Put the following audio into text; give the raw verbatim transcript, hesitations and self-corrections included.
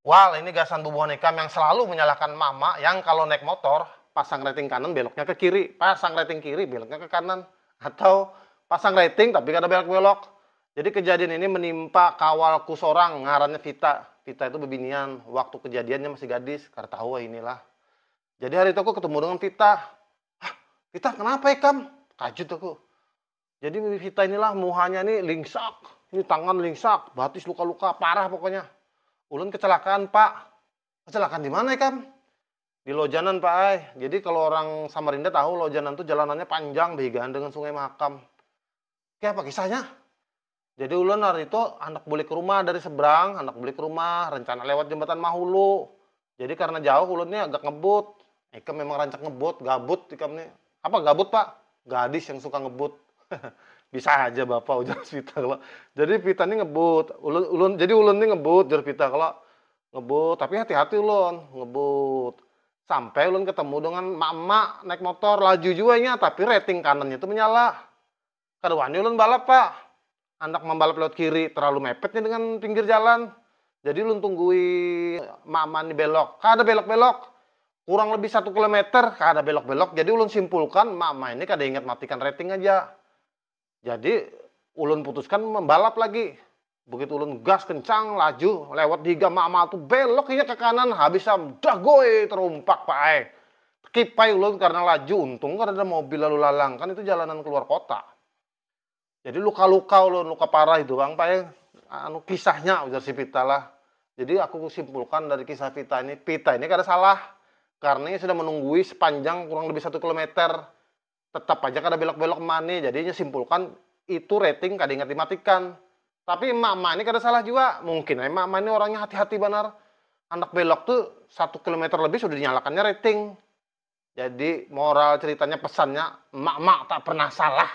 Wal, ini gasan bubuhan ikam yang selalu menyalahkan mama yang kalau naik motor, pasang rating kanan beloknya ke kiri, pasang rating kiri beloknya ke kanan, atau pasang rating tapi kada belok-belok. Jadi kejadian ini menimpa kawalku sorang, ngarannya Vita. Vita itu bebinian, waktu kejadiannya masih gadis, kada tahu inilah. Jadi hari itu aku ketemu dengan Vita. "Hah, Vita, kenapa ikam?" Kajut aku. Jadi Vita inilah muhanya nih lingsak, ini tangan lingsak, batis luka-luka parah pokoknya. "Ulun kecelakaan, Pak." "Kecelakaan di mana ikam?" "Di Lojanan, Pak ai." Jadi kalau orang Samarinda tahu Lojanan tuh jalanannya panjang, behigaan dengan Sungai Mahakam. "Kayak apa kisahnya?" "Jadi ulun hari itu hendak bulik ke rumah dari seberang, hendak bulik ke rumah, rencana lewat jembatan Mahulu. Jadi karena jauh ulun nih agak ngebut." "Ikam memang rancak ngebut, gabut ikam nih." "Apa gabut, Pak?" "Gadis yang suka ngebut." "Bisa aja, Bapak," ujar Vita kalau. "Jadi Vita nih ngebut, ulun, ulun jadi ulun nih ngebut," ujar Vita kalau. "Ngebut, tapi hati-hati ulun, ngebut." Sampai ulun ketemu dengan mak-mak naik motor, laju juanya, tapi rating kanannya tuh menyala. Kada wani ulun balap, Pak. Handak mambalap lewat kiri, terlalu mepetnya dengan pinggir jalan. Jadi ulun tunggui mak-mak ni belok. Kada belok-belok. Kurang lebih satu kilometer, kada belok-belok. Jadi ulun simpulkan, mak-mak ini kada ingat matikan rating aja. Jadi ulun putuskan mambalap lagi. Begitu ulun gas kencang, laju, lewat di higa mak-mak tu, belok inya ke kanan, habis am, dagoi, terumpak, Pak ai. Kipai ulun karena laju, untung kada ada mobil lalu lalang, kan itu jalanan keluar kota. Jadi luka-luka ulun, luka parah itu, Bang, Pak ai. Anu, kisahnya, ujar si Vita lah. Jadi aku simpulkan dari kisah Vita ini, Vita ini kada salah. Karena ia sudah menunggui sepanjang kurang lebih satu kilometer. Tetap aja kada belok-belok mak nih. Jadi inya simpulkan, itu rating kada ingat dimatikan. Tapi mak-mak ini kada salah jua. Mungkin ai mak-mak ini orangnya hati-hati banar. Handak belok tuh satu kilometer lebih sudah dinyalakannya rating. Jadi moral ceritanya, pesannya, mak-mak tak pernah salah.